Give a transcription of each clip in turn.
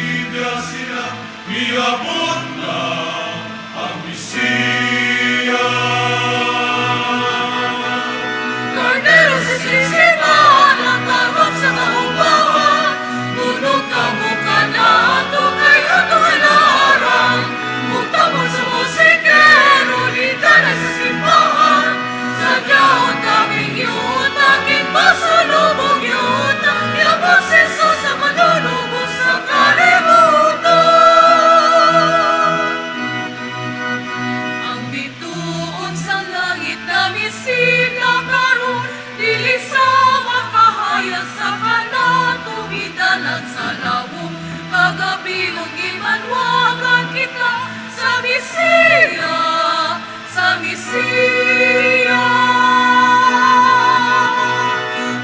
Nagsibya sila, miabot na ang Mesiya. Karnero sa sipsipan, ang sa kaubahan, Tunog kamo kanato kay atong halaran, Ug tapos sa musikero, liganan sa simbahan, Sa dyaon kaming yuta, king pasulubong yuta, Yabot si Jesus sa manunubos sa kalibutan. Ang bituon sa langit na misila karon, dili sa makahayag sa kanatubidalan sa lawom. Kagabi gibanwagan kita sa Mesiya, sa Mesiya.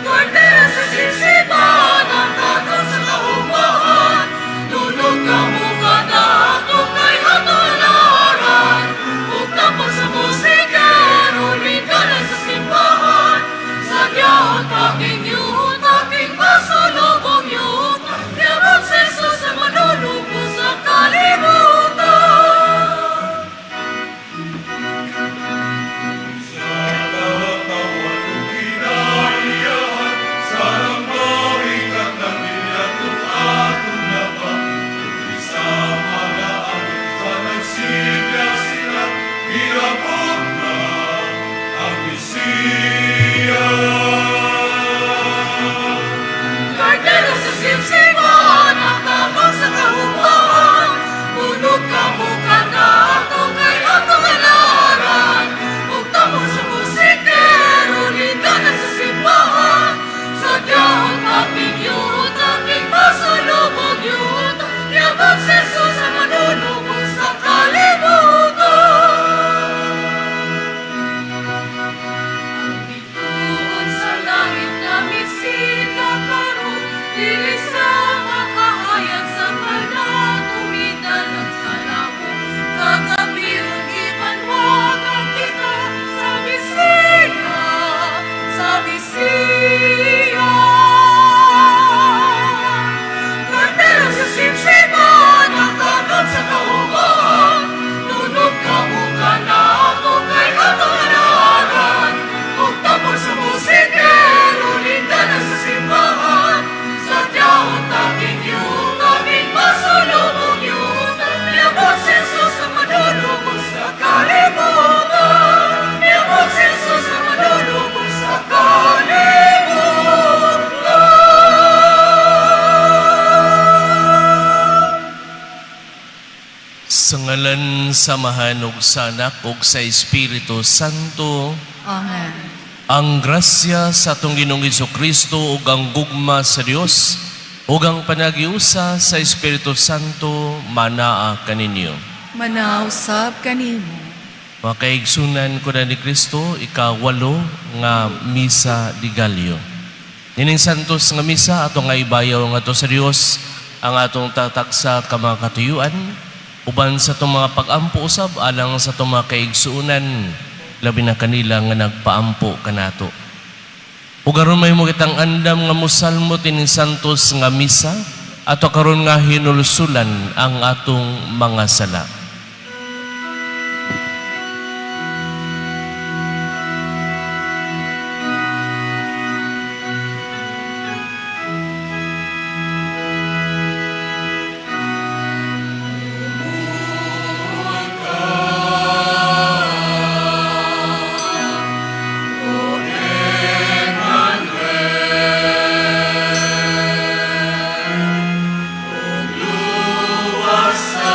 Karnero sa sipsipan, ang tatong sa kaubahan, Tunog kamo kanato kay atong halaran, Ug tapos sa musikero, liganan sa simbahan, Sa dyaon taking yuta, king pasulubong yuta, Yabot si Jesus sa manunubos sa kalibutan. Sa tawa-tawa kinaiyahan, sa barikat ng linyatong atong naba. Sa mga anghel sa nagsibya sila, miabot na ang Mesiya. Karnero sa sipsipan, ang tabang sa kahubahan, Tunog kamo kanato kay atong halaran, Ug tapos sa musikero, liganan sa simbahan, Sa dyaon aking yuta, king pasulubong yuta, Yabot si Jesus sa manunubos sa kalibutan. Ang bituon sa langit na misila karon, dili sa makahayag sa kanatumidalan sa lawom. Kagabi gibanwagan kita sa Mesiya, sa Mesiya. Karnero sa sipsipan, ang tatong sa kaubahan, Tunog kamo kanato kay atong halaran, Ug tapos sa musikero, lindanan sa simbahan, Sa dyaon taking yuta, king pasulubong yuta, Yabot si Jesus sa manunubos sa kalibutan. Yabot si Jesus sa manunubos sa kalibutan. Sa ngalan sa Amahan ug sa Anak ug sa Espiritu Santo, Amen. Ang grasya sa atong Ginoong Kristo ug ang gugma sa Dios ug ang panagiusa sa Espiritu Santo manaa kaninyo. Manaa usab kanimo. Mga kaigsunan ko na ni Kristo, 8 nga Misa de Gallo. Nining santos nga misa, ato nga ibayaw nga to sa Dios ang atong tataksa ka mga katuyuan, uban sa atong mga pag-ampo usab alang sa atong mga kaigsuunan, labi na kanila nga nagpaampo kanato. Ug aron mahimo kitang andam nga musalmo tining santos nga misa, ato karon nga hinulsulan ang atong mga sala. Luwasa.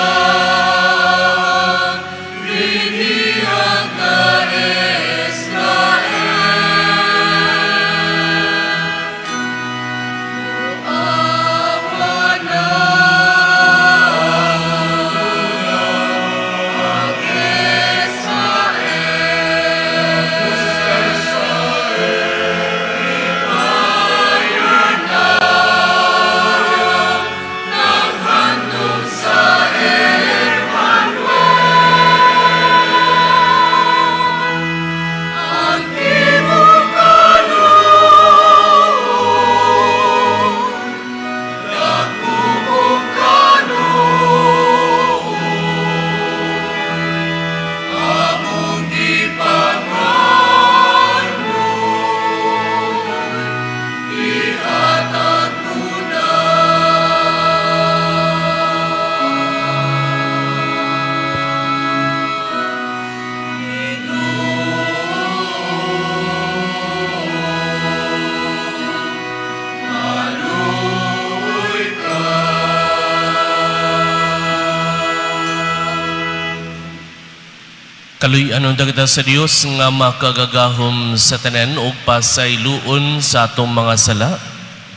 Kaluy-anon kita sa Dios nga makagagahom sa tanan ug pasayloon sa atong mga sala.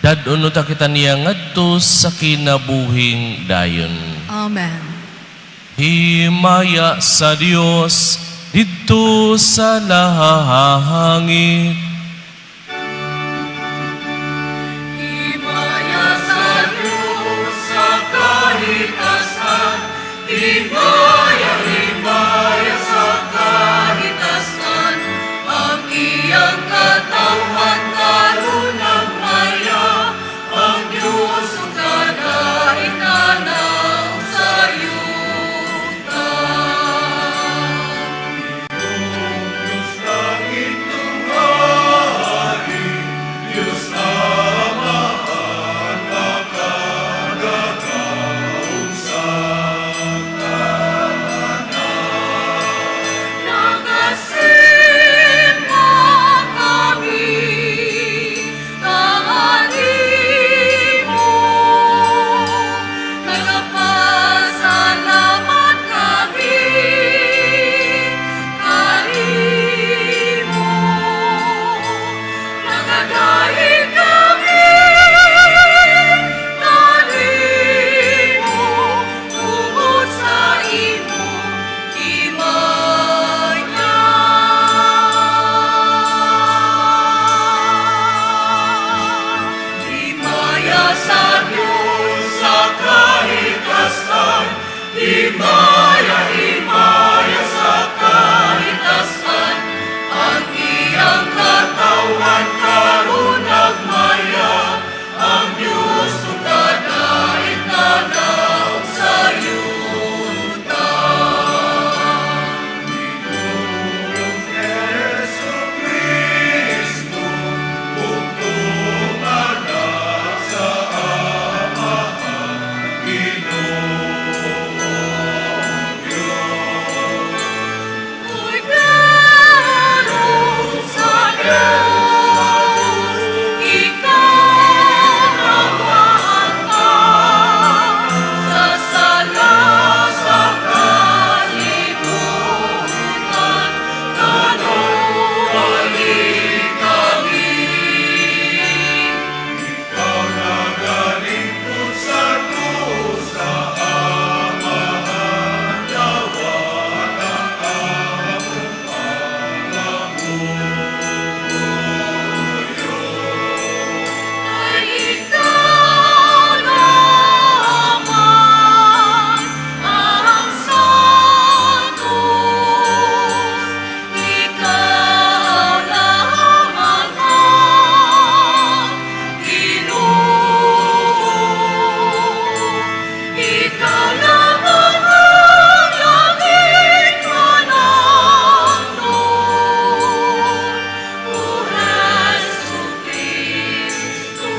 Dad-on ta kita niya ngadto sa kinabuhing dayon. Amen. Himaya sa Dios didto sa langit. Himaya sa Diyos sa kahitasan, himaya, himaya sa kahitasan, ang iyang katawhan karon nagmaya, ang Diyos ug kadaignanan sa yuta. Diyos langit tunghari, Diyos Amahan, makagagahom sa tanan. Nagasimba kami kanimo, nagapasalamat kami kanimo, nagadayeg kami kanimo, tungod sa imong himaya. Himaya sa Diyos Sa kahitasan, himaya, himaya sa kahitasan, ang iyang katawan karon nagmaya, ang Diyos ug kadaignanan sa yuta. Jesu Kristo, bugtong anak sa Amahan, Ginoong Diyos. Uy, pero sa Diyos, ikaw ang sa sala sa kalibutan, kaluoyi kami. Ikaw nagalingkod sa krus sa Amahan, dawat ang among pangamuyo. Kay ikaw lamang ang santos, ikaw lamang ang Ginoo, ikaw lamang ang langit manangdon, O Jesu Cristo.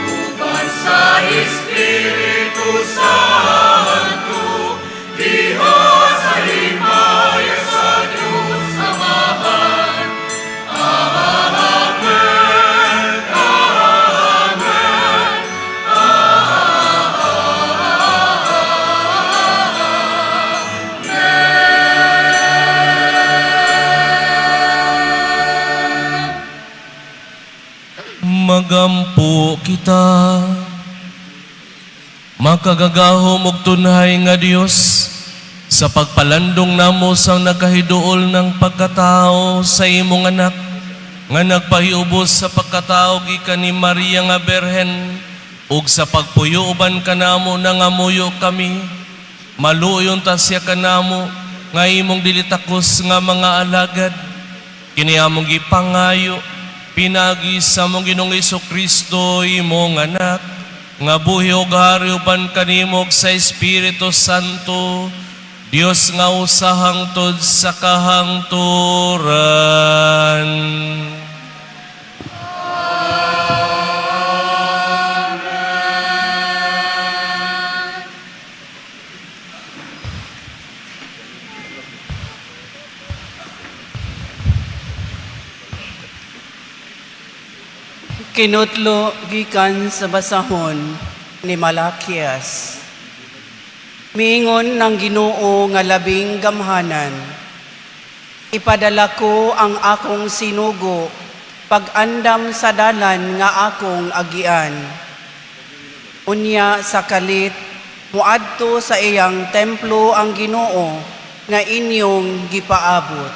Uban sa Espiritu Santo, diha sa himaya sa Diyos Amahan. Amen, Amen. Magampo kita. Makagagahom og tunhay nga Dios sa pagpalandong namo sa nakahiduol ng pagkatao sa imong anak nga nagpahiubos sa pagkatao gikan ni Maria nga Berhen ug sa pagpuyo uban kanamo, nangamuyo kami, maluoyon ta siya kanamo nga imong dili takos nga mga alagad. Kini among gipangayo pinaagi sa among Ginoong Kristo, imong anak, nga buhi ug hari uban kanimo ug sa Espiritu Santo, Dios nga usa hangtod sa kahangturan. Kinutlo gikan sa basahon. Ni Malakias. Miingon ng Ginoo nga labing gamhanan, "Ipadala ko ang akong sinugo pag-andam sa dalan nga akong agian. Unya sa kalit, muadto sa iyang templo ang Ginoo nga inyong gipaabot.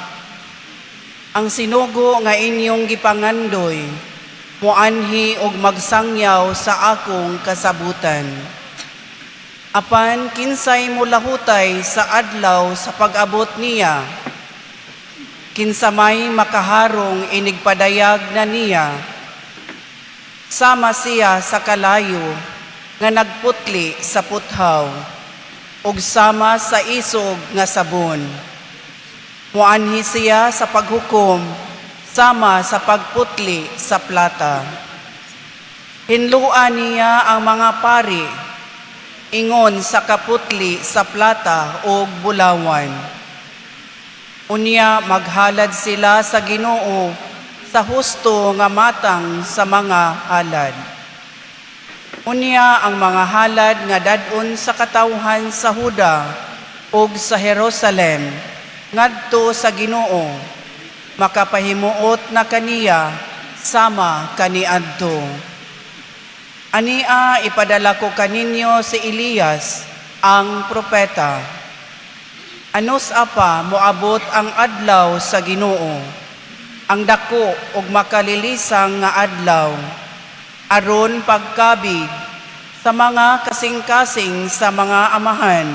Ang sinugo nga inyong gipangandoy, muanhi og magsangyaw sa akong kasabutan. Apan kinsay mulahutay sa adlaw sa pag-abot niya? Kinsa may makaharong inigpadayag na niya? Sama siya sa kalayo nga nagputli sa puthaw ug sama sa isog nga sabon. Muanhi siya sa paghukom sama sa pagputli sa plata. Hinloa niya ang mga pari ingon sa kaputli sa plata o bulawan. Unya maghalad sila sa Ginoo sa husto nga matang sa mga halad. Unya ang mga halad nga dad-on sa katawhan sa Huda ug sa Jerusalem ngadto sa Ginoo makapahimuot na kaniya sama kaniadto. Ania ipadala ko kaninyo si Elias ang propeta. Anus apa moabot ang adlaw sa Ginoo, ang dako ug makalilisang nga adlaw, aron pagkabig sa mga kasing-kasing sa mga amahan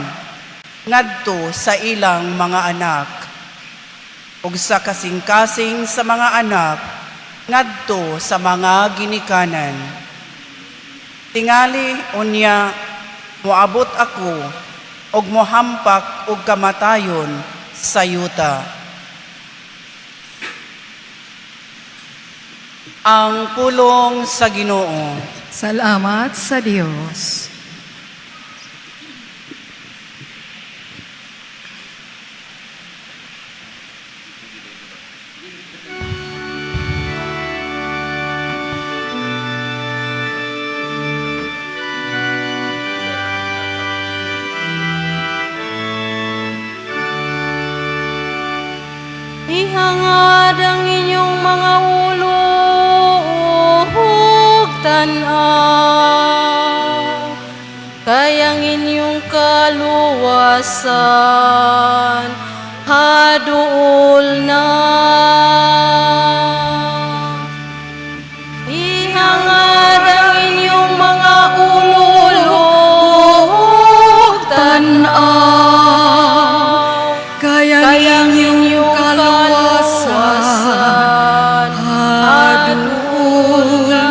ngadto sa ilang mga anak, ug sa kasing-kasing sa mga anak ngadto sa mga ginikanan. Tingali unya moabot ako ug mohampak og kamatayon sa yuta." Ang pulong sa Ginoo. Salamat sa Dios. Ihangad ang inyong mga ulo ug tan-aw, kay ang inyong kaluwasan haduol na. Ihangad ang inyong mga ulo ug tan-aw, Kay ang kay ang inyong inyong kaluwasan kaluwasan haduol na.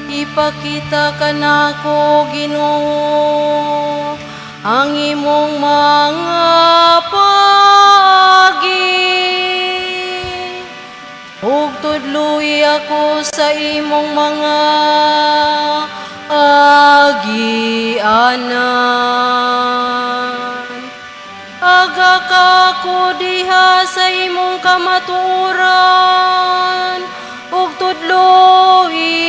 Ipakita kanako, Ginoo, ang imong mga paagi ug tudloi ako sa imong mga agianan. Aga ka ko diha sa imong kamatuoran ug tudloi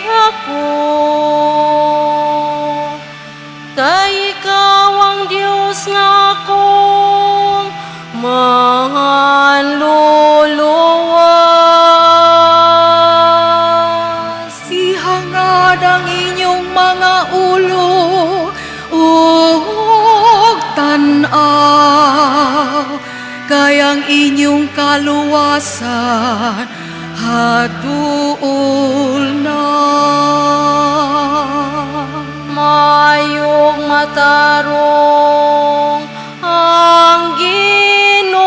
ako. Kay ikaw ang Dios nga akong manluluwas. Ihangad ang inyong mga ulo ug tan-aw, kay ang inyong kaluwasan haduol na. Maayong matarong ang Ginoo.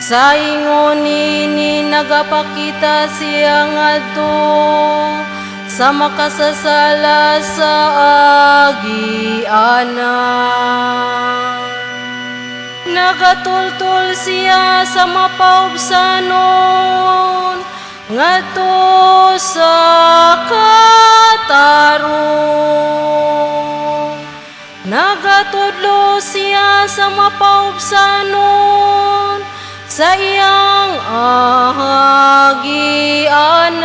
Sa ingon nini nagapakita siya ngadto sa makasasala sa agianan. Nagatultol siya sa mapaubsanon ngadto sa katarong. Nagatudlo siya sa mapaubsanon sa iyang agianan. Agianan.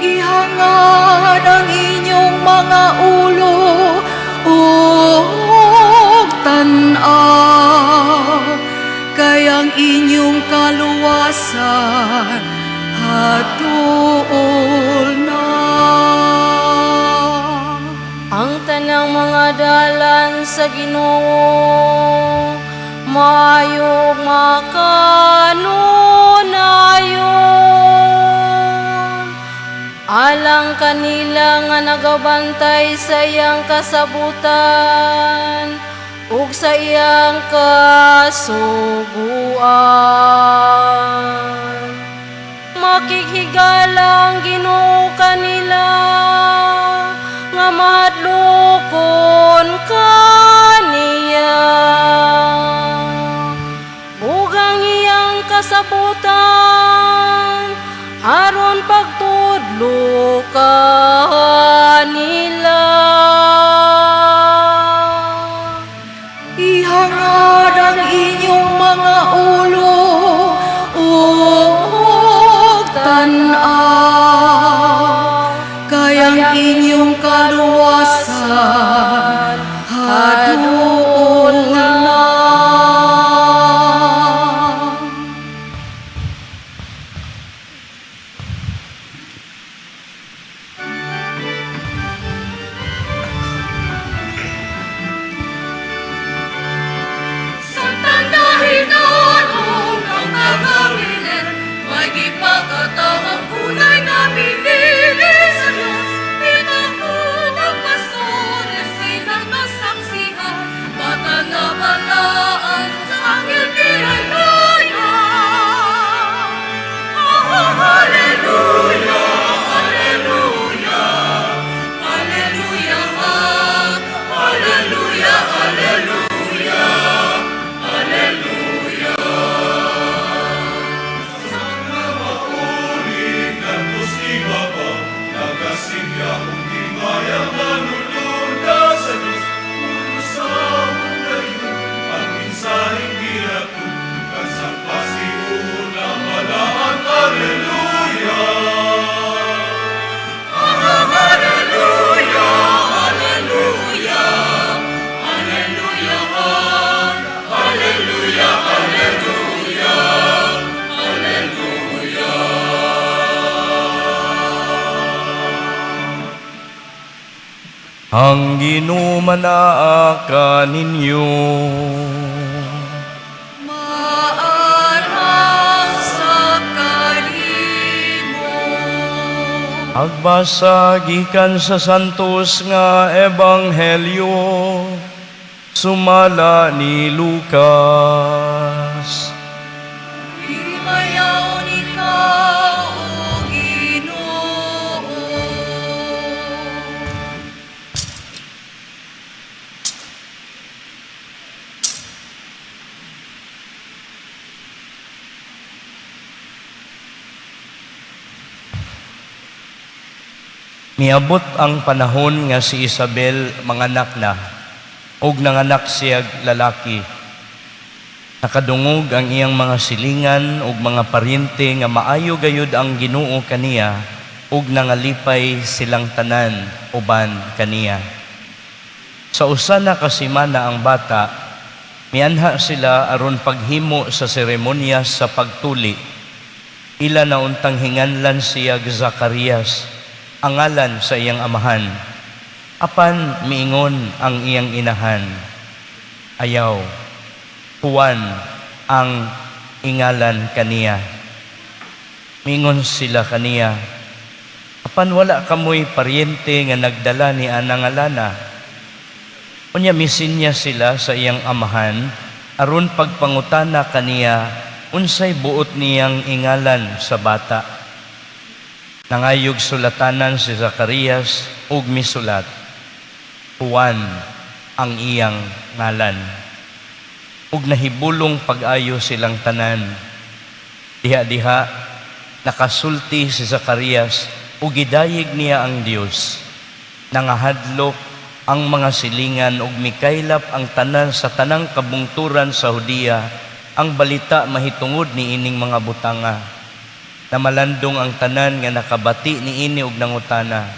Ihangad ang inyong mga ulo ug tan-aw, kay ang inyong kaluwasan hatuol na. Ang tanang mga dalan sa Ginoo maayo ug makanunayon, alang kanila nga nagabantay sa iyang kasabutan ug sa iyang kasuguan. Makighigala ang Ginoo kanila nga mahadlokon kaniya, ug ang iyang kasabutan aron pagtudlo kanila. Ihangad ang inyong mga ulo ug tan-aw, kay ang inyong kaluwasan haduol na. Samtang nahinanong ang taga-Belen, may gipakatawang kulay na pinili sa Diyos. Pinakot ang pastores, silang nasaksihan, bata nga balaan sa anghel kinayaya. Oh, hallelujah, hallelujah, hallelujah, hallelujah, hallelujah, hallelujah. Ngadto sa ibabaw, nagasigyahong himaya manulunda sa Diyos. Pulos dayon ang mensaheng gihatod, sa pasiuna balaan, Hallelujah! Hallelujah, hallelujah, hallelujah, hallelujah, hallelujah, hallelujah. Ang Ginoo manaa kaninyo. Maarang sa kanimo. Pagbasa gikan sa Santos nga Ebanghelyo sumala ni Lucas. Himayaon ikaw, O Ginoo. Miabot ang panahon nga si Isabel manganak na ug nanganak siya lalaki. Nakadungog ang iyang mga silingan ug mga paryente nga maayo gayud ang Ginoo kaniya ug nangalipay silang tanan uban kaniya. Sa usa na ka semana ang bata, mianha sila aron paghimo sa seremonya sa pagtuli. Ila na untang hinganlan siya Zacarias, ang ngalan sa iyang amahan. Apan miingon ang iyang inahan. "Ayaw, Juan ang ingalan kaniya." Miingon sila kaniya, "Apan wala kamoy paryente nga nagdala ni anang ngalana." Unya misinya sila sa iyang amahan aron pagpangutana kaniya unsay buot niyang ingalan sa bata. Nangayog sulatanan si Zacarias ug misulat, "Juan ang iyang ngalan." Ug nahibulong pag-ayo silang tanan. Diha-diha nakasulti si Zacarias ug gidayeg niya ang Dios. Nangahadlok ang mga silingan ug mikaylap ang tanan sa tanang kabungturan sa Judea ang balita mahitungod niining mga butanga. Namalandong ang tanan nga nakabati niini og nangutana,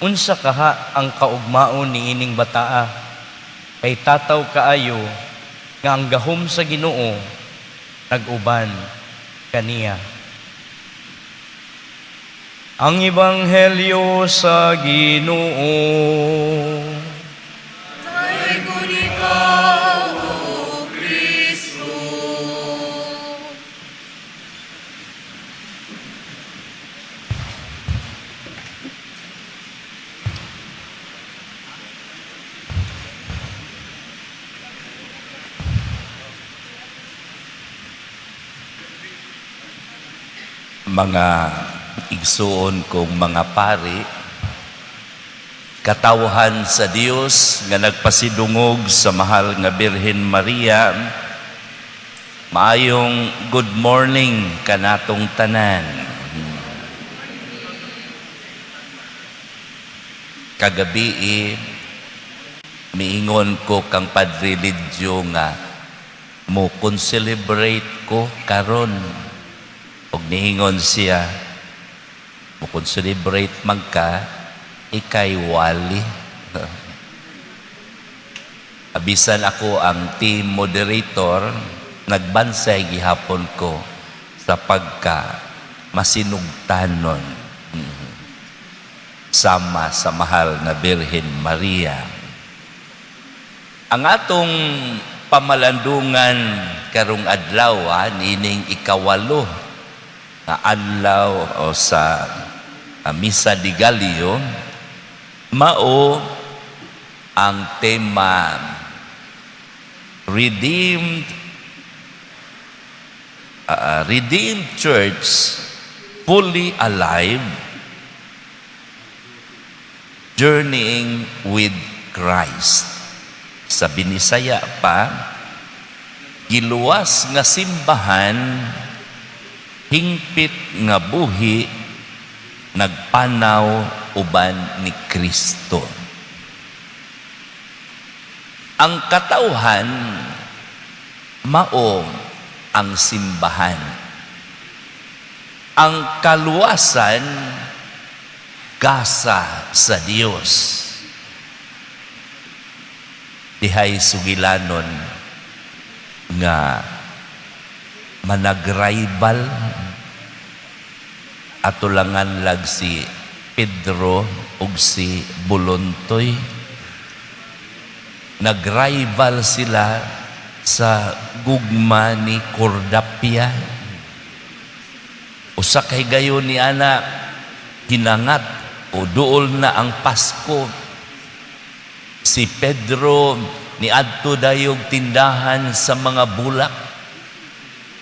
"Unsa kaha ang kaugmaon niining bataa?" Kay tataw kaayo nga ang gahom sa Ginoo nag-uban kaniya. Ang Ebanghelyo sa Ginoo. Daiggon ikaw, O Kristo. Mga igsuon kong mga pari, katawhan sa Dios nga nagpasidungog sa mahal nga Birhen Maria, maayong good morning kanatong tanan. Kagabi, miingon ko kang Padre Lidio nga mo celebrate ko karon. Ug niingon siya, "Mo celebrate man ka, ikay wali." Abisan ako ang team moderator, nagbansay gihapon ko sa pagka masinugtanon sama sa mahal na Birhen Maria. Ang atong pamalandungan karong adlaw, nining 8 nga adlaw o sa Misa de Gallo, mao ang tema Redeemed Church Fully Alive, Journeying with Christ. Sa Binisaya pa, giluwas nga simbahan, hingpit nga buhi, nagpanaw uban ni Kristo. Ang katawhan mao ang simbahan. Ang kaluwasan gasa sa Dios. Dihay sugilanon nga managribal ato langan lag si Pedro ug si Bulontoy. Nagrival sila sa gugma ni Cordapia. Usa kay gayon ni ana, hinangat o duol na ang Pasko. Si Pedro niadto dayog tindahan sa mga bulak.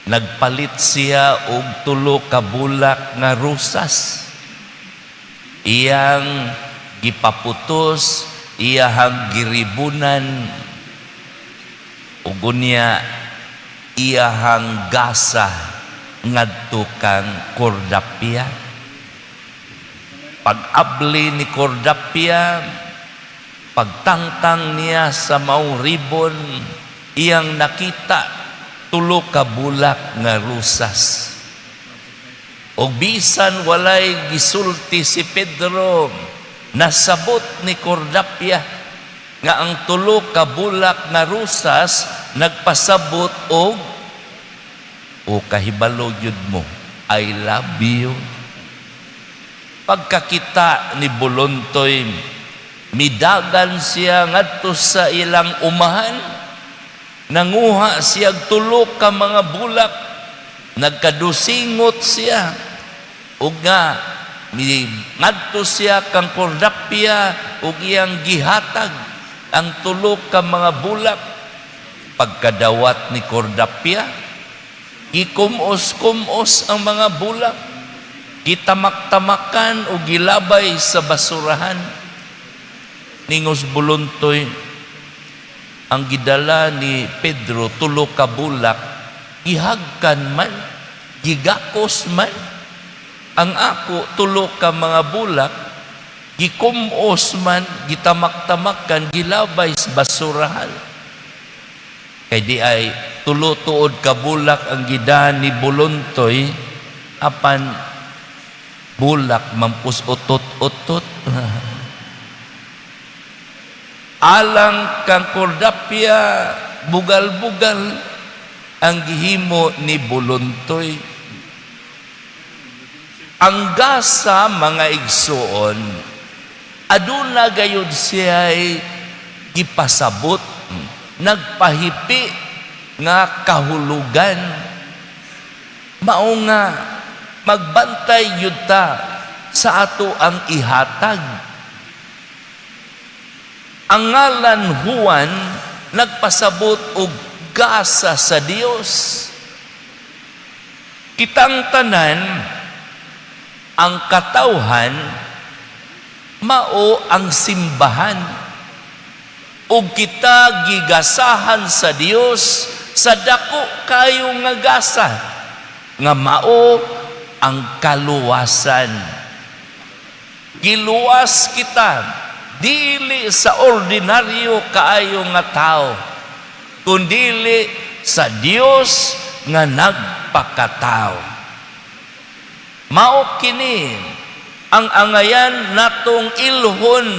Nagpalit siya og 3 ka bulak nga rosas. Iyang gipaputos, iyahang giribunan, ug unya iyahang gasa ngadto kang Cordapia. Pag-abli ni Cordapia, pagtangtang niya sa maong ribon, iyang nakita 3 ka bulak nga rosas. Og bisan walay gisulti si Pedro, nasabot ni Cordapia nga ang 3 ka bulak nga rosas nagpasabot og o kahibalo gyud mo, I love you. Pagkakita ni Bulontoy, midagan siya ngadto sa ilang umahan. Nanguha siya og 3 ka mga bulak, nagkadusingot siya. Ug nga ngadto siya kang Cordapia ug iyang gihatag ang 3 ka mga bulak. Pagkadawat ni Cordapia, gikumos-kumos ang mga bulak, gitamak-tamakan o gilabay sa basurahan. Ningos Bulontoy, ang gidala ni Pedro 3 ka bulak, gihagkan man, gigakos man. Ang ako 3 ka mga bulak, gikumos man, gitamak-tamakan, gilabay sa basurahan. Kay di ay tulo tuod ka bulak ang gidahan ni Buluntoy, apan bulak mampus utot-utot. Alang kang Cordapia, bugal-bugal ang gihimo ni Buluntoy. Ang gasa, mga igsuon, aduna gayud siya'y gipasabot, nagpahipi nga kahulugan. Mao nga magbantay yun ta sa ato ang ihatag. Ang ngalan Juan nagpasabot og gasa sa Dios. Kitang tanan, ang katawhan mao ang simbahan ug kita gigasahan sa Dios sa dako kayo nga gasa nga mao ang kaluwasan. Giluwas kita dili sa ordinaryo kaayo nga tao, kundili sa Dios nga nagpakatao. Mao kini ang angayan natong ilhon.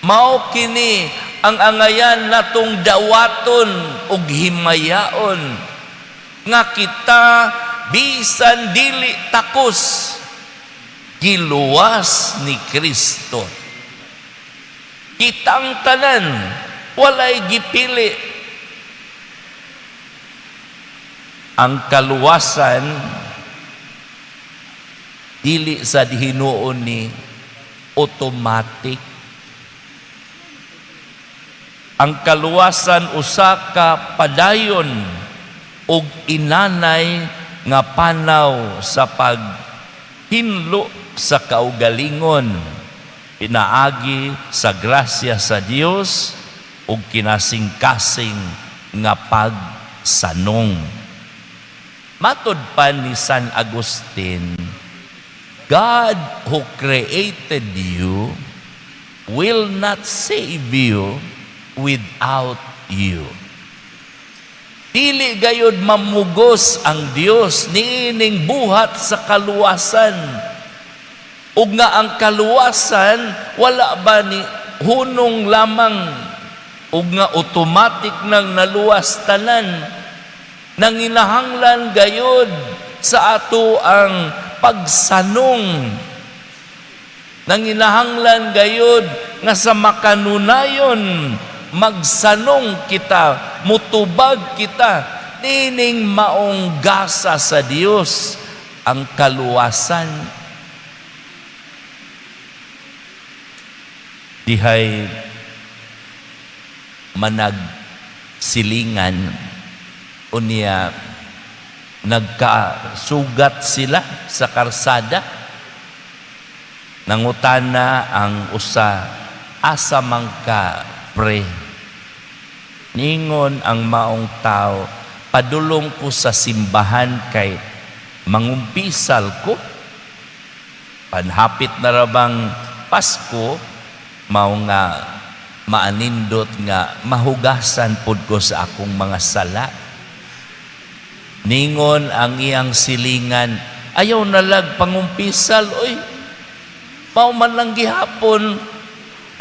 Mao kini ang angayan natong dawaton ug himayaon nga kita, bisan dili takos, giluwas ni Kristo. Kitang tanan, walay gipili. Ang kaluwasan dili sa hinuon ni automatic. Ang kaluwasan usa ka padayon ug inanay nga panaw sa paghinlo sa kaugalingon pinaagi sa grasya sa Dios ug kinasingkasing nga pagsanong. Matod pa ni San Agustin, "God who created you will not save you without you." Dili gayod mamugos ang Dios niining buhat sa kaluwasan. Ug nga ang kaluwasan wala ba ni hunong lamang ug nga automatic nang naluwas tanan. Nanginahanglan gayod sa ato ang pagsanong. Nanginahanglan gayod nga sa makanunayon magsanong kita, mutubag kita nining maong gasa sa Dios, ang kaluwasan. Dihay managsilingan, unya nagkasugat sila sa karsada. Nangutana ang usa, "Asa man ka, pre?" Ningon ang maong tao, "Padulong ko sa simbahan kay mangumpisal ko. Panhapit na ra bang Pasko, mao nga maanindot nga mahugasan pud ko sa akong mga sala." Ningon ang iyang silingan, "Ayaw nalag pangumpisal, oy. Mao man lang gihapon.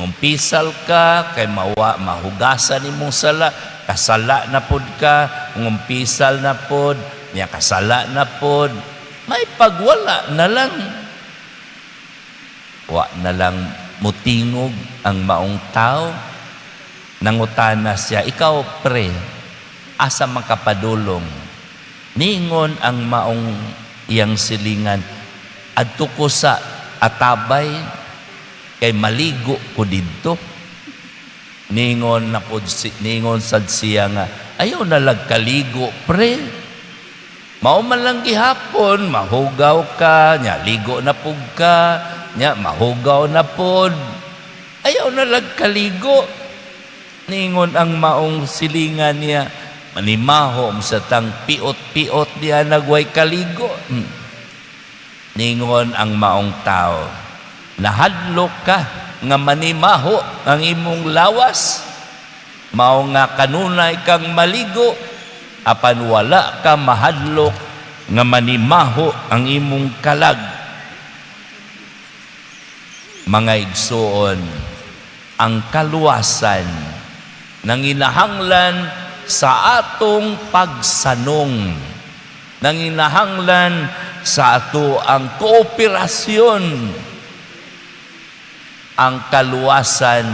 Umpisal ka kay mawa mahugasan imong sala, kasala na pod ka, ngumpisal na pod, nya kasala na pod. May pagwala na lang." Wa na lang mutingog ang maong tao. Nangutana siya, "Ikaw, pre, asa man ka padulong?" Ningon ang maong iyang silingan, "Adto ko sa atabay kay maligo ko didto." Ningon na pod si, ningon sad siya nga, "Ayaw na lag kaligo, pre. Mao man lang gihapon, mahugaw ka, nya ligo na pud ka, nya mahugaw na pod. Ayaw na lag kaligo." Ningon ang maong silingan niya, "Manimaho sa tang piot-piot niya nagway kaligo." Ningon ang maong tao, "Nahadlok ka nga manimaho ang imong lawas. Mao nga kanunay kang maligo." Apan wala ka mahadlok nga manimaho ang imong kalag. Mga igsoon, ang kaluwasan nanginahanglan sa atong pagsanong, nanginahanglan sa ato ang kooperasyon. Ang kaluwasan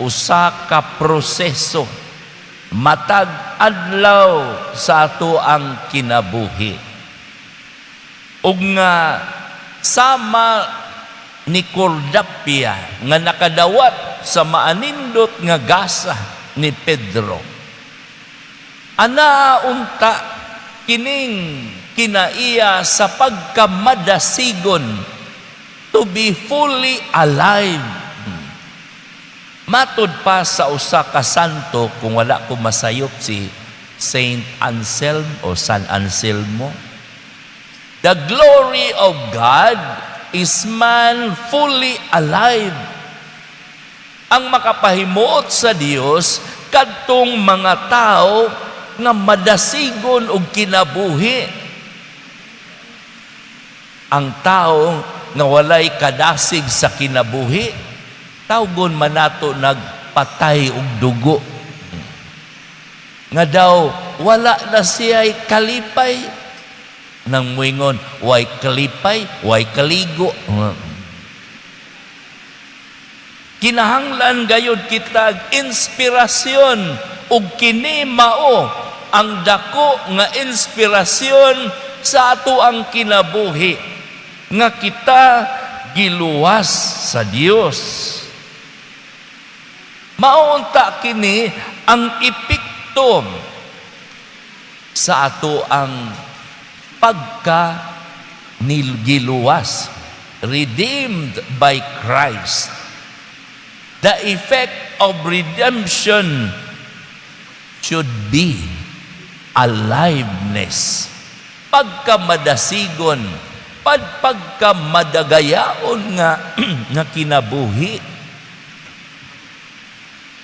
usa ka proseso matag adlaw sa ato ang kinabuhi. Ug nga sama ni Cordapia nga nakadawat sa maanindot nga gasa ni Pedro, ana unta kining kinaiya sa pagkamadasigon, to be fully alive. Matud pa sa usa ka santo, kung wala ko masayop, si Saint Anselm o San Anselmo, "The glory of God is man fully alive." Ang makapahimuot sa Dios kadtong mga tao nga madasigon og kinabuhi. Ang tao nga walay kadasig sa kinabuhi, tawgon man nato nagpatay og dugo. Nga daw wala na siya'y kalipay. Nang muingon, "Way kalipay, way kaligo." Kinahanglan gayud kitag inspirasyon, ug kini mao ang dako nga inspirasyon sa ato ang kinabuhi nga kita giluwas sa Dios. Mao unta kini ang epekto sa ato ang pagka giluwas, redeemed by Christ. The effect of redemption should be aliveness. Pagkamadasigon, pagkamadagayaon nga kinabuhi.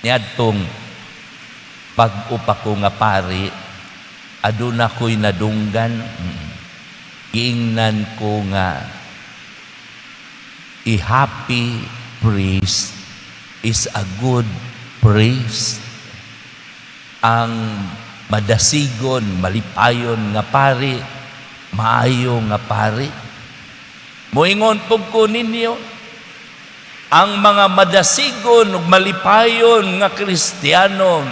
Niadtong bag-o pa ko nga pari, aduna ko'y nadunggan. Giingnan ko nga a happy priest is a good priest. Ang madasigon, malipayon nga pari, maayo nga pari. Moingon pug ko ninyo, ang mga madasigon ug malipayon nga Kristiyano,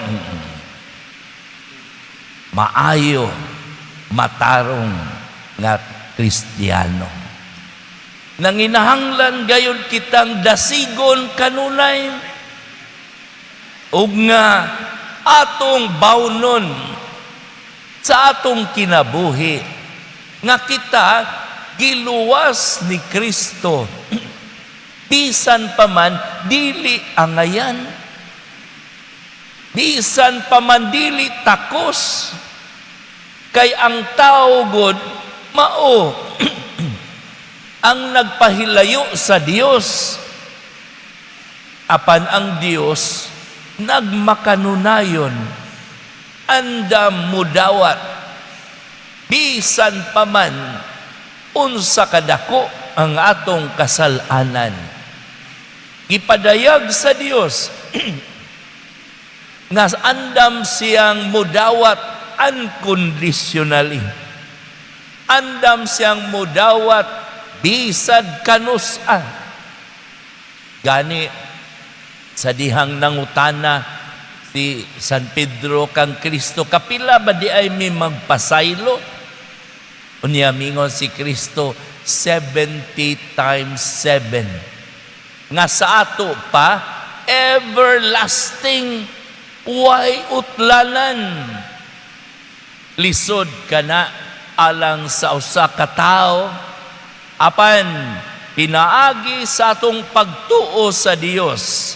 maayo, matarong nga Kristiyano. Nanginahanglan gayud kitang dasigon kanunay ug nga atong bawnon sa atong kinabuhi nga kita giluwas ni Kristo bisan pa man dili angayan, bisan pa man dili takos, kay ang tao gud mao ang nagpahilayo sa Dios, apan ang Dios nagmakanunayon, andam mudawat bisan pa man unsa kadako ang atong kasalanan. Gipadayag sa Dios nga andam siyang mudawat unconditionally, andam siyang mudawat bisad kanus-a. Gani sa dihang nangutana si San Pedro kang Kristo, "Kapila ba diay mi magpasaylo?" Unya mingon si Kristo, "70 times 7." Nga sa ato pa, everlasting, way utlanan. Lisod kana alang sa usa ka tawo, apan pinaagi sa atong pagtuo sa Dios,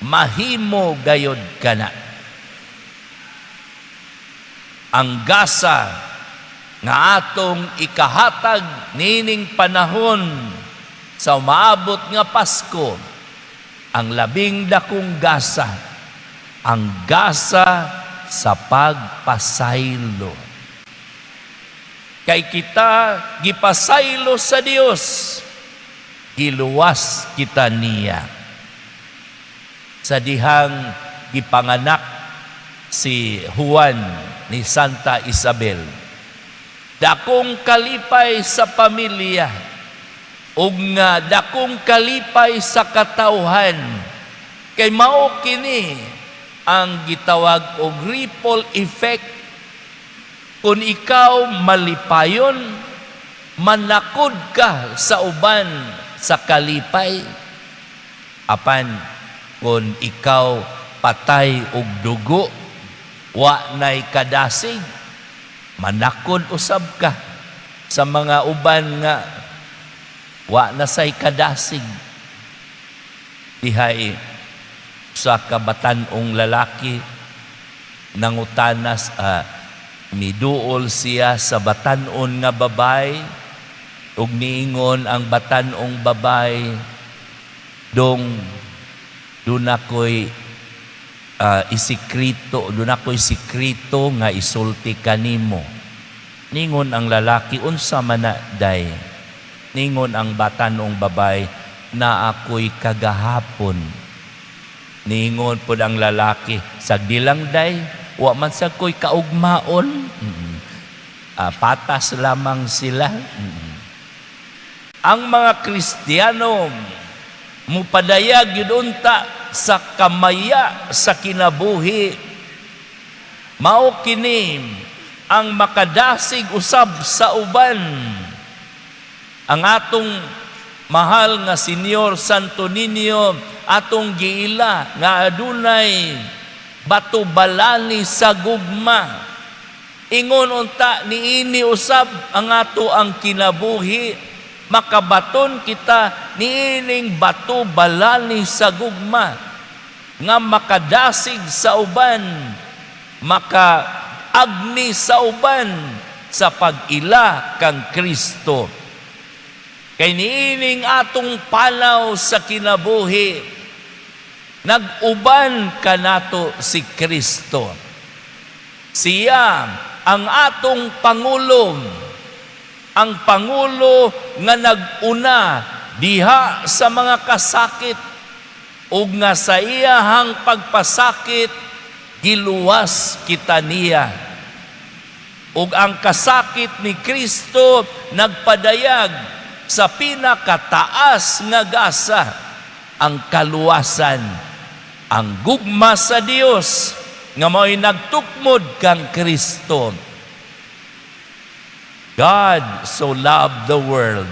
mahimo gayod kana. Ang gasa nga atong ikahatag nining panahon sa umaabot nga Pasko, ang labing dakong gasa, ang gasa sa pagpasaylo. Kay kita gipasaylo sa Dios, giluwas kita niya. Sa dihang gipanganak si Juan ni Santa Isabel, dakong kalipay sa pamilya ug nga dakong kalipay sa katawhan, kay mao kini ang gitawag og ripple effect. Kung ikaw malipayon, manakod ka sa uban sa kalipay. Apan kung ikaw patay og dugo, wa nay kadasig, manakod usab ka sa mga uban nga wa na say kadasig. Dihay sa kabatan-ong lalaki nangutanas, miduol siya sa batan-on nga babay, ug niingon ang batan-ong babay, "Dong, duna ko'y isikreto, duna ko'y sikreto nga isulti kanimo." Ningon ang lalaki, "Unsa man na, day?" Ningon ang batan-ong babay, "Naa ko'y kagahapon." Ningon pod ang lalaki, "Sagdi lang, day, wa man sa ko'y kaugmaon." Patas lamang sila. Ang mga Kristiyano mupadayag yun unta sa kamaya sa kinabuhi. Mao kini ang makadasig usab sa uban. Ang atong mahal nga Senyor Santo Niño, atong giila nga adunay bato balani sa gugma. Ingon unta niini usab ang ato ang kinabuhi, makabaton kita niining bato balani sa gugma nga makadasig sa uban, makaagni sa uban sa pag-ila kang Kristo. Kay niining atong panaw sa kinabuhi, nag-uban kanato si Kristo. Siya ang atong pangulo, ang pangulo nga nag-una diha sa mga kasakit ug nga sa iyahang pagpasakit giluwas kita niya. Ug ang kasakit ni Kristo nagpadayag sa pinakataas nga gasa, ang kaluwasan, ang gugma sa Dios nga mao'y nagtukmod kang Kristo. God so loved the world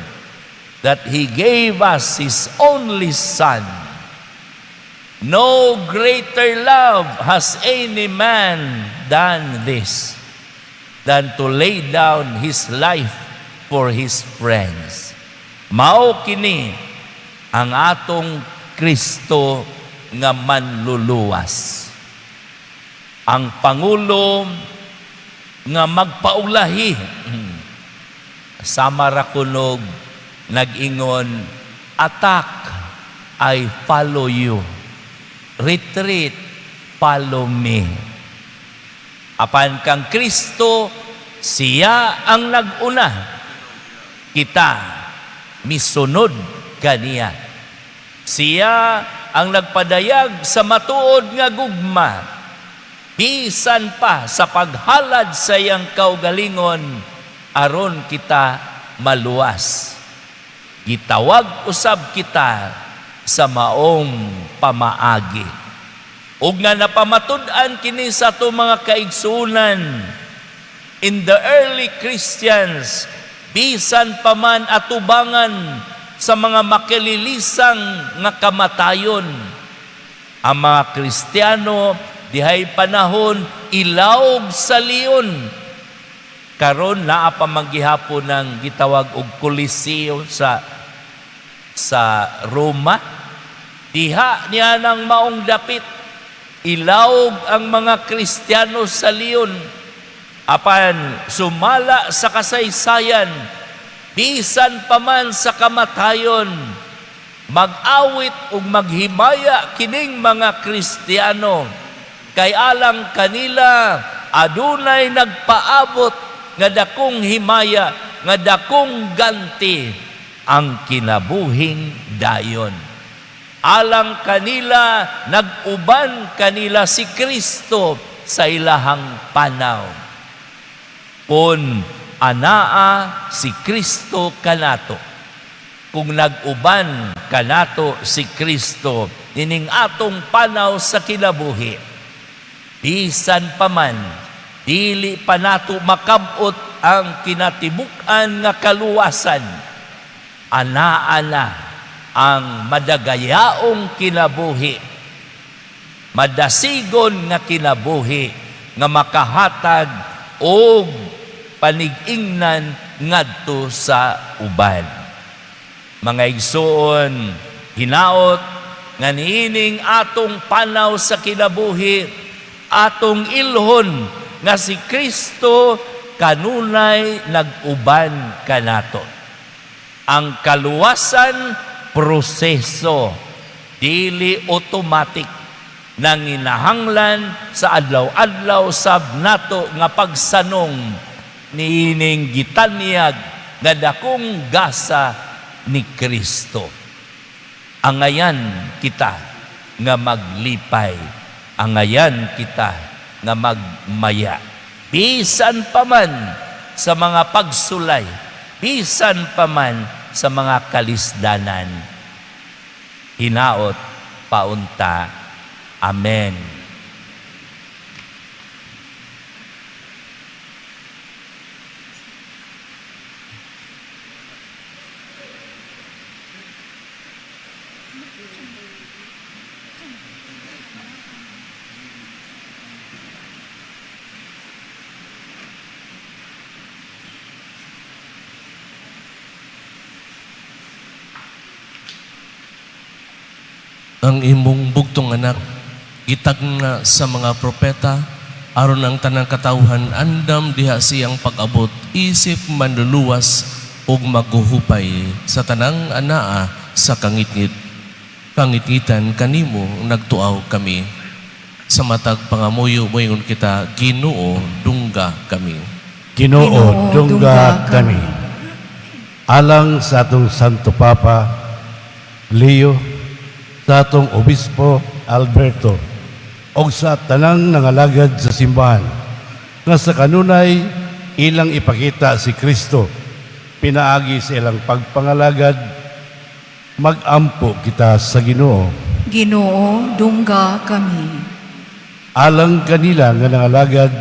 that He gave us His only Son. No greater love has any man than this, than to lay down his life for his friends. Mao kini ang atong Kristo nga manluluwas. Ang pangulo nga magpaulahi. Sama ra kunog nag-ingon, "Attack, I follow you. Retreat, follow me." Apan kang Kristo, siya ang nag-una. Kita, misunod kaniya. Siya ang nagpadayag sa matuod nga gugma. Bisan pa sa paghalad sa iyang kaugalingon, aron kita maluwas. Gitawag usab kita sa maong pamaagi. Ug nga napamatud-an kini sa ato, mga kaigsuonan, in the early Christians, bisan pa man atubangan sa mga makililisang nga kamatayon, ang mga Kristiyano dihay panahon ilawog sa leon. Karon naa pa man gihapon ng gitawag og Coliseo sa Roma. Diha niya nang maong dapit ilawog ang mga Kristiyano sa leon. Apan sumala sa kasaysayan, bisan pa man sa kamatayon, mag-awit ug maghimaya kining mga Kristiyano. Kay alang kanila adunay nagpaabot nga dakong himaya, nga dakong ganti ang kinabuhing dayon. Alang kanila, nag-uban kanila si Kristo sa ilahang panaw. Kung anaa si Kristo kanato, kung nag-uban kanato si Kristo ining atong panaw sa kinabuhi, bisan pa man dili pa nato makabot ang kinatibuk-an nga kaluwasan, anaa na ang madagayaong kinabuhi, madasigon nga kinabuhi nga makahatag og panig-ingnan ngadto sa uban. Mga igsoon, hinaot nga niining atong panaw sa kinabuhi, atong ilhon nga si Kristo kanunay nag-uban kanato. Ang kaluwasan, proseso, dili automatic, nanginahanglan sa adlaw-adlaw sab nato nga pagsanong niining gitanyag nga dakong gasa ni Kristo. Angayan kita nga maglipay, angayan kita nga magmaya. Bisan pa man sa mga pagsulay, bisan pa man sa mga kalisdanan. Hinaot paunta. Amen. Ang imong bugtong anak gitagna sa mga propeta aron ang tanang katawhan andam diha siyang pag-abot isip manluluwas ug maghuhupay sa tanang anaa sa kangitngit. Kangitngitan kanimo nagtuaw kami. Sa matag pangamuyo moingon kita, Ginoo, dungga kami. Ginoo, dungga kami. Alang sa atong Santo Papa Leo, sa atong Obispo Alberto, og sa tanang nangalagad sa simbahan, nga sa kanunay ilang ipakita si Kristo, pinaagi sa ilang pagpangalagad, magampo kita sa Ginoo. Ginoo, dungga kami. Alang kanila nga nangalagad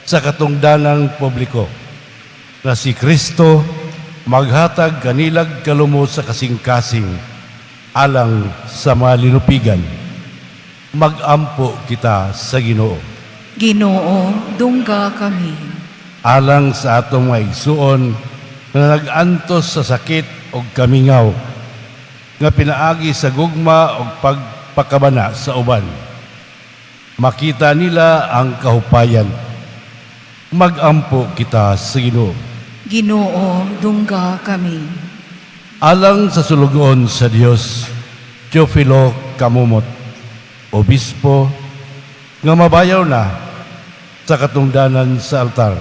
sa katungdanang publiko, na si Kristo maghatag kanilag kalumot sa kasing-kasing alang sa mga linupigan. Magampo kita sa Ginoo. Ginoo, dungga kami. Alang sa atong mga igsuon na nag-antos sa sakit o kamingaw nga pinaagi sa gugma o pagpakabana sa uban. Makita nila ang kahupayan. Magampo kita sa Ginoo. Ginoo, dungga kami. Alang sa sulugoon sa Dios, Teofilo Camomot, Obispo, nga mabayaw na sa katungdanan sa altar.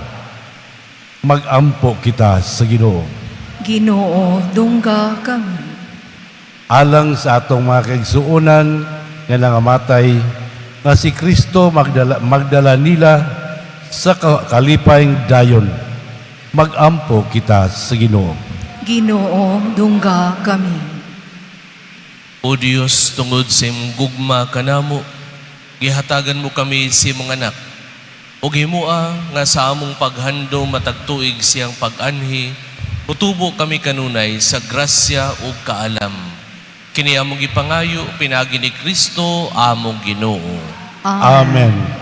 Magampo kita sa Ginoo. Ginoo, dungga kami. Alang sa atong mga kaigsuonan nga nangamatay, nga si Kristo magdala nila sa kalipayng dayon. Magampo kita sa Ginoo. Ginoo, dungga kami. O Dios, tungod sa imong gugma kanamo, gihatagan mo kami sa imong anak. Ug himua nga sa among paghandom matag tuig siyang pag-anhi, mutubo kami kanunay sa grasya ug kaalam. Kini among gipangayo pinaagi ni Kristo among Ginoo. Amen.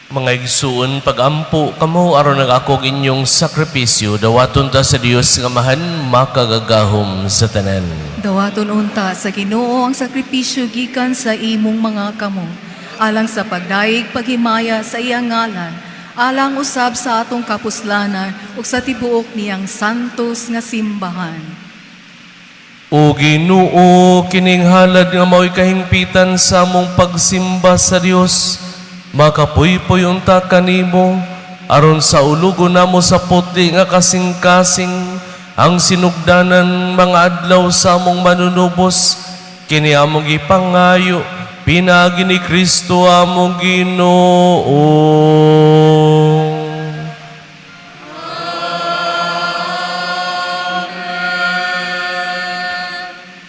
Mga igsuon, pagampo kamo aron ang akong inyong sakripisyo, dawaton ta sa Dios nga Amahan makagagahom sa tanan. Dawaton unta sa Ginoo ang sakripisyo gikan sa imong mga kamot, alang sa pagdaig paghimaya sa iyang ngalan, alang usab sa atong kapuslanan ug sa tibuok niyang santos nga simbahan. O Ginoo, kining halad nga mao'y kahingpitan sa among pagsimba sa Dios, Makapuypoy unta kanimo aron saulugon namo sa putli nga kasing-kasing ang sinugdanan mga adlaw sa among manunubos. Kini among gipangayo pinaagi ni Kristo among Ginoo.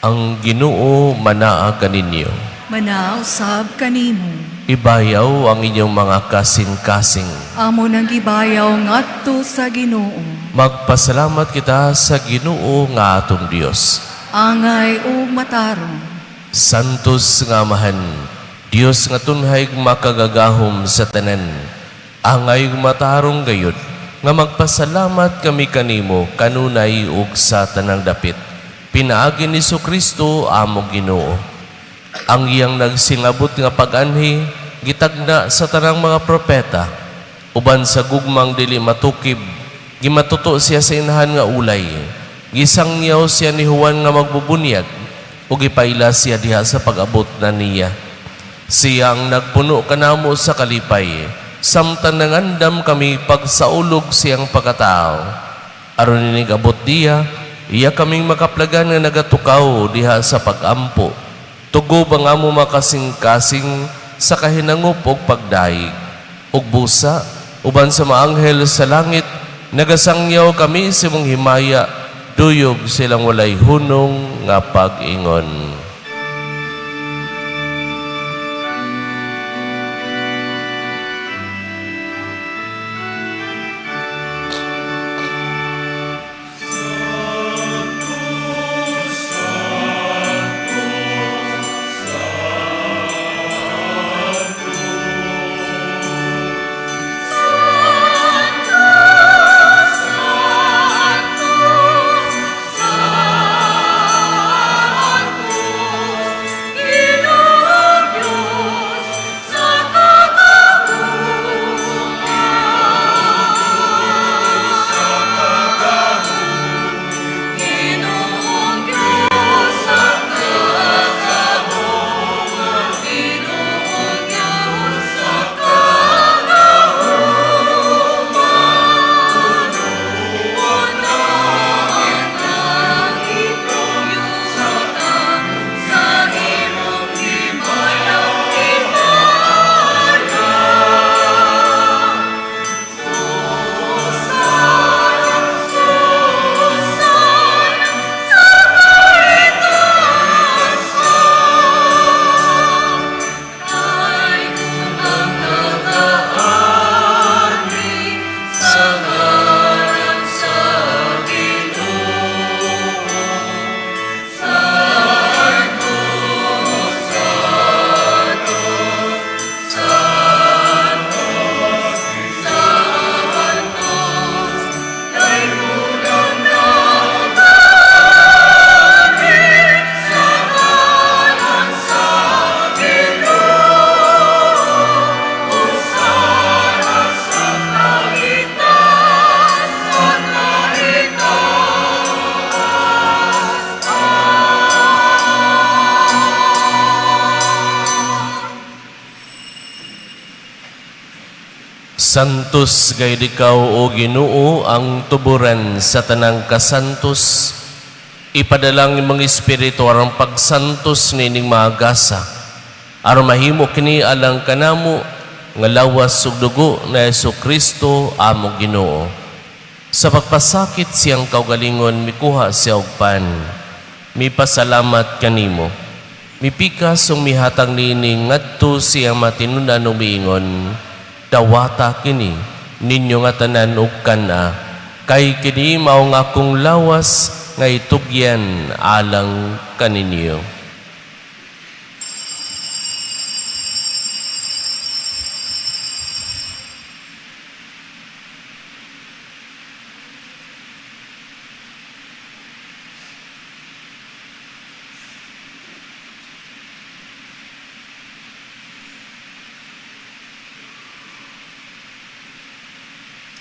Ang Ginoo manaa kaninyo. Manaa usab kanimo. Ibayaw ang inyong mga kasing-kasing. Amo nang gibayaw ngadto sa Ginoo. Magpasalamat kita sa Ginoo nga atong Dios. Angay ug matarong. Santos nga Amahan, Dios nga tunhay makagagahom sa tanan. Angay ug matarong gayud nga magpasalamat kami kanimo kanunay ug sa tanang dapit. Pinaagi ni Kristo among Ginoo. Ang iyang nagsingabot nga pag-anhi gitagna sa tanang mga propeta. Uban sa gugmang dili matukib, gimatuto siya sa inahan nga ulay. Gisangyaw siya ni Juan nga magbubunyag ug gipaila siya diha sa pag-abot na niya. Siya ang nagpuno kanamo sa kalipay, samtang nangandam kami pagsaulog siyang pagkatao. Aron inig abot diya, iya kaming makaplagan nga nagatukaw diha sa pag-ampo. Tugob ang amo makasing-kasing sa kahinangop og pagdayeg. Ug busa, uban sa mga anghel sa langit, nagasangyaw kami sa imong himaya, duyog silang walay hunong nga pag-ingon. Ginoong Diyos sa kagahuma. Ginoong Diyos sa kagahuma. Ginoong Diyos sa kagahuma. Puno ang langit ug yuta sa imong himayang himaya. Hosana, Hosana sa kaitaasan. Kay ang nagaari sa ngalan sa Ginoo. Santo, Santo, Santo, Santo, Dayunon nagaari sa ngalan sa Ginoo. Hosana sa kaitaas, sa kaitaas. Santos gayud ikaw o Ginoo ang tuburan sa tanang kasantos. Ipadala ang imong espiritu aron pagsantos nining mga gasa. Aron mahimo kini alang kanamo nga lawas ug dugo na Hesus Kristo among Ginoo. Sa pagpasakit siyang kaugalingon mikuha siya og pan. Mipasalamat kanimo. Mipikas ug mihatag niini ngadto sa iyang mga tinun-an ug miingon, "Dawata kini ninyo nga tanan ug kan-a, kay kini mao ang akong lawas nga itugyan alang kaninyo."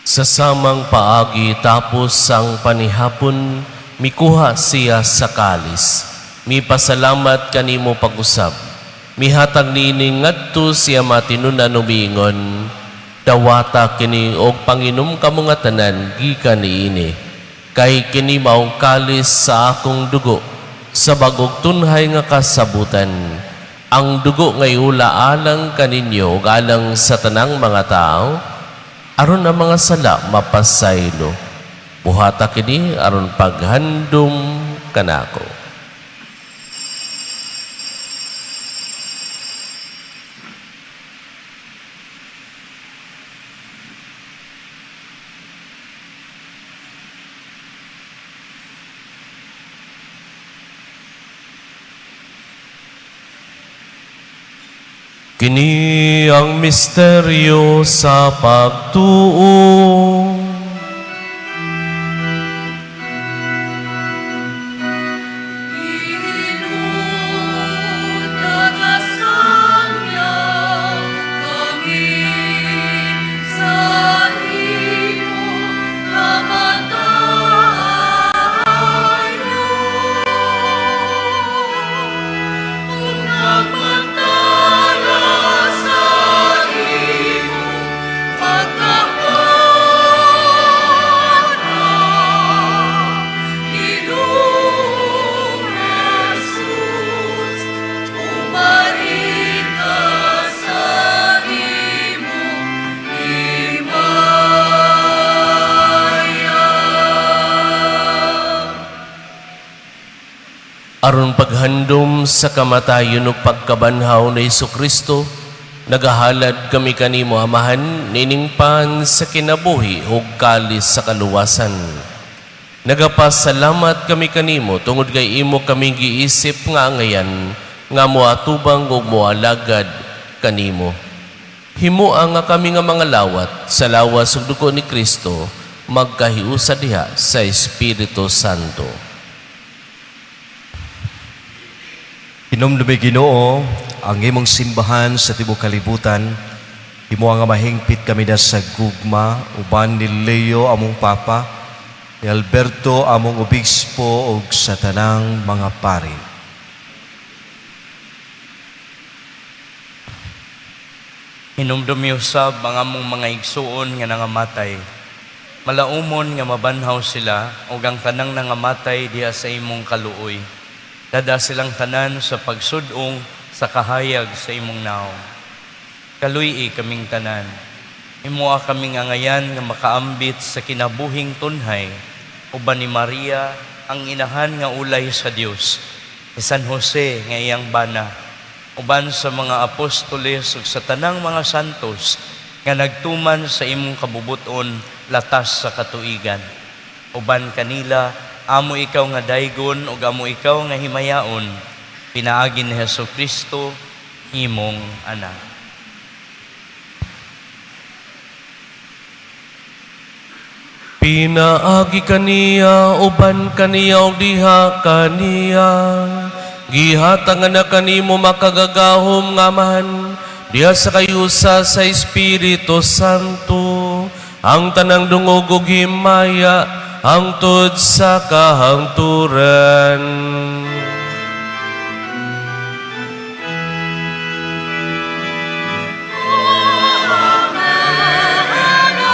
Sa samang paagi tapos ang panihapon, mikuha siya sa kalis. Mipasalamat kanimo pag-usab. Mihatag niini ngadto sa iyang tinun-an ug miingon, "Dawata kini og panginom kamo nga tanan gikan niini, kay kini maong kalis sa akong dugo sa bag-ong tunhay nga kasabutan. Ang dugo nga iula alang kaninyo ug alang sa tanang mga tao aron ang mga sala mapasaylo. Buhata kini aron paghandom kanako." Kini ang misteryo sa pagtuo. Ginoo, nagasangya kami sa imong kamatayon. Ug nagmantala sa imong pagkabanhaw. Ginoong Jesus, umaring ka sa imong himaya. Aron paghandom sa kamatayon ug pagkabanhaw ni Kristo, nagahalad kami kanimo, Amahan, nining pan sa kinabuhi ug kalis sa kaluwasan. Nagapasalamat kami kanimo tungod kay imo kami giisip nga angayan nga moatubang ug moalagad kanimo. Himoa nga kami nga mga lawat sa lawas ug dugo ni Kristo magkahiusa diha sa Espiritu Santo. Hinumdumi, Ginoo, ang imong simbahan sa tibuok kalibutan. Himoa nga mahingpit kami na sa gugma uban ni Leo among Papa, ni Alberto among obispo ug sa tanang mga pari. Hinumdumi usab ang among mga igsuon nga nangamatay. Malaumon nga mabanhaw sila ug ang tanang nangamatay diha sa imong kaluoy. Dad-a silang tanan sa pagsud-ong sa kahayag sa imong nawong. Kaluy-i kaming tanan. Himoa kaming angayan nga makaambit sa kinabuhing tunhay uban ni Maria ang inahan nga ulay sa Dios, ni San Jose nga iyang bana, uban sa mga apostoles ug sa tanang mga santos nga nagtuman sa imong kabubuton latas sa katuigan. Uban kanila, amo ikaw nga daygon ug amo ikaw nga himayaon, pinaagi ni Hesus Kristo, imong anak. Pinaagi kaniya, uban kaniya ug diha kaniya, gihatag na kanimo makagagahom nga Amahan diha sa kahiusa sa Espiritu Santo ang tanang dungog ug himaya hangtod sa kahangturan. Amen, Amen, Amen. Amen, Amen, Amen.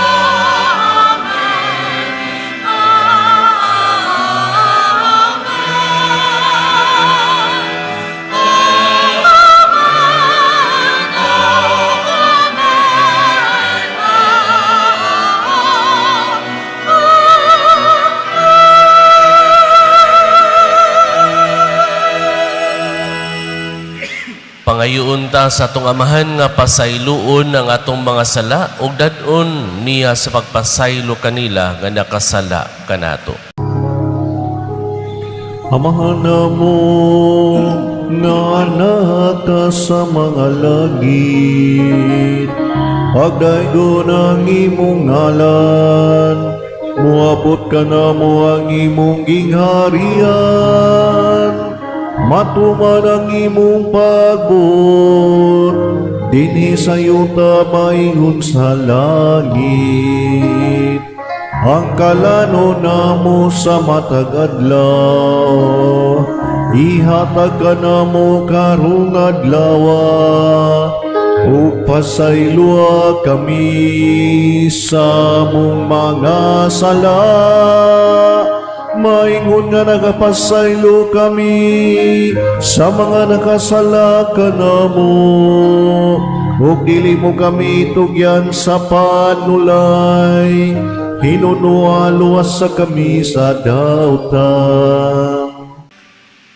Pangayoon ta sa atong Amahan nga pasayloon ang atong mga sala ug dad-on niya sa pagpasaylo kanila nga nakasala kanato. Amahan namo nga naa ka sa mga langit, pagdaygon ang imong ngalan, muabot kanamo ang imong gingharian, matuman ang imong pagbuot, dinhi sa yuta maingon sa langit. Ang kalanon namo sa matag adlaw, Ihatag kanamo karong adlawa ug pasayloa kami sa among mga sala, maingon nga nagapasaylo kami sa mga nakasala kanamo, ug dili mo kami tugyan sa panulay, hinunoa luwasa kami sa dautan.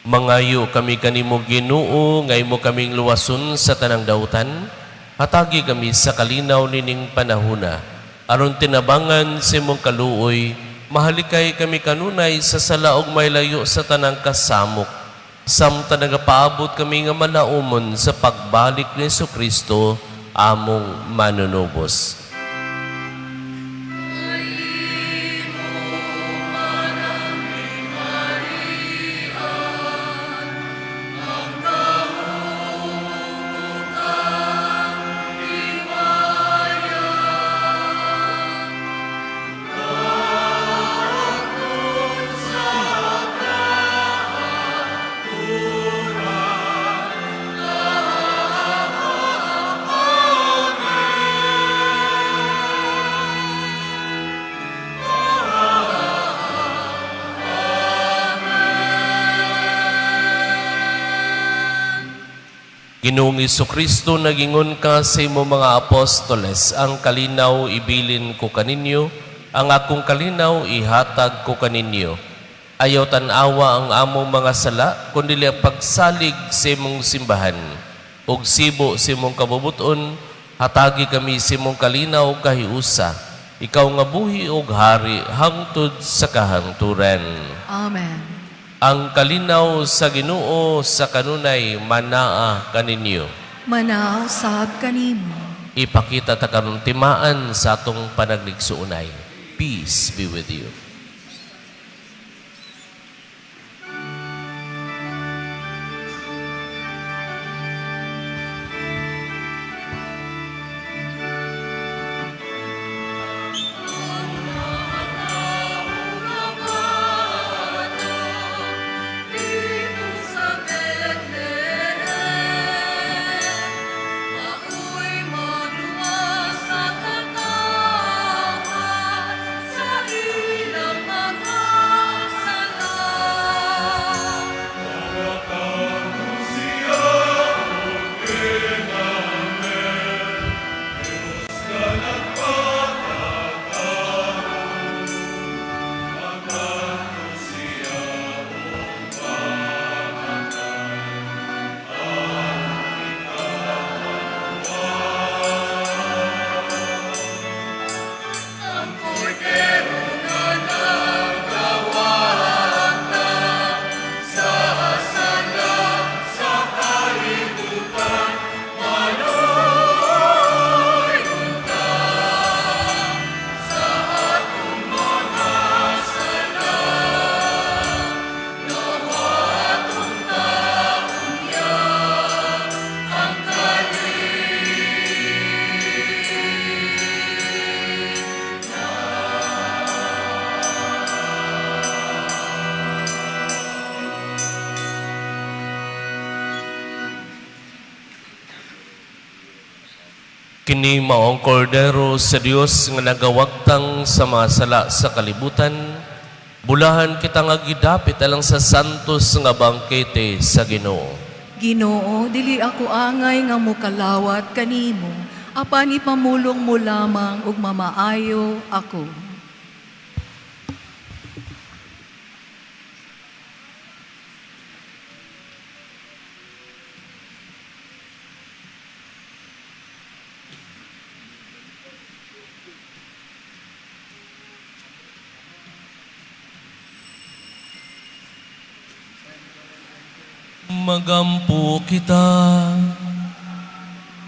Mangayo kami kanimo, Ginoo, nga imo kaming luwason sa tanang dautan. Hatagi kami sa kalinaw nining panahuna. Aron tinabangan sa imong kaluoy, mahalikay kami kanunay sa sala ug mailayo sa tanang kasamok, samtang nagapaabot kami nga malaumon sa pagbalik ni Kristo among manunubos. Ginoong Kristo, nagingon ka sa imong mga apostoles, "Ang kalinaw ibilin ko kaninyo, ang akong kalinaw ihatag ko kaninyo." Ayaw tan-awa ang among mga sala, kundi ang pagsalig sa imong simbahan. Ug sibo sa imong kabubuton, hatagi kami sa imong kalinaw kahiusa. Ikaw nga buhi ug hari hangtod sa kahangturan. Amen. Ang kalinaw sa Ginoo sa kanunay manaa kaninyo. Manaa usab kanimo. Ipakita ta karon timaan sa atong panagligsuonay. Peace be with you. Didto sa Bethlehem, maoy magluwas sa katawhan sa ilang mga sala. Siya ug Emmanuel, Diyos nga nagpakatarong. Magadto siya ug mamatay, aron kita maluwas. Ang kordero nga nagawagtang sa sala sa kalibutan, manoy unta sa atong mga sala. Dawaton ta unya ang Kini mao ang kordero sa Dios nga nagawagtang sa mga sala sa kalibutan. Bulahan kita nga gidapit alang sa santos nga bangkete sa Ginoo. Ginoo, dili ako angay nga mokalawat kanimo, apan ipamulong mo lamang ug mamaayo ako. Magampo kita.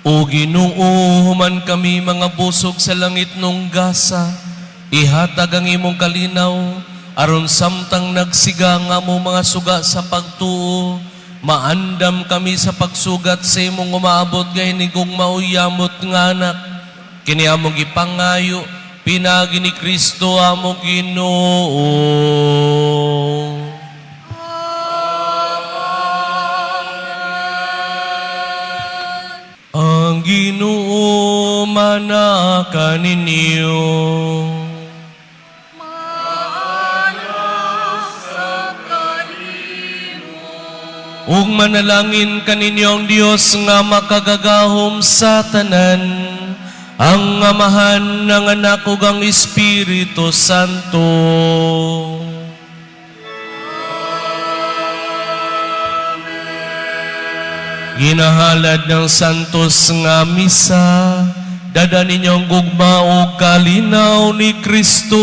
O Ginoo, human kami mga busog sa langitnong gasa, ihatag ang imong kalinaw, aron samtang nagsiga nga among mga suga sa pagtuo, maandam kami sa pagsugat sa imong umaabot nga hinigugma ug yamot nga anak. Kini among gipangayo, pinaagi ni Kristo among Ginoo. kaninyo. Maanyo sa kanimo. Ug manalangin kaninyo ang Dios nga makagagahom sa tanan, ang Amahan, ang Anak ug ang Espiritu Santo. Ginahalad ng Santos nga Misa, dada ninyo ang gugma o kalinaw ni Kristo.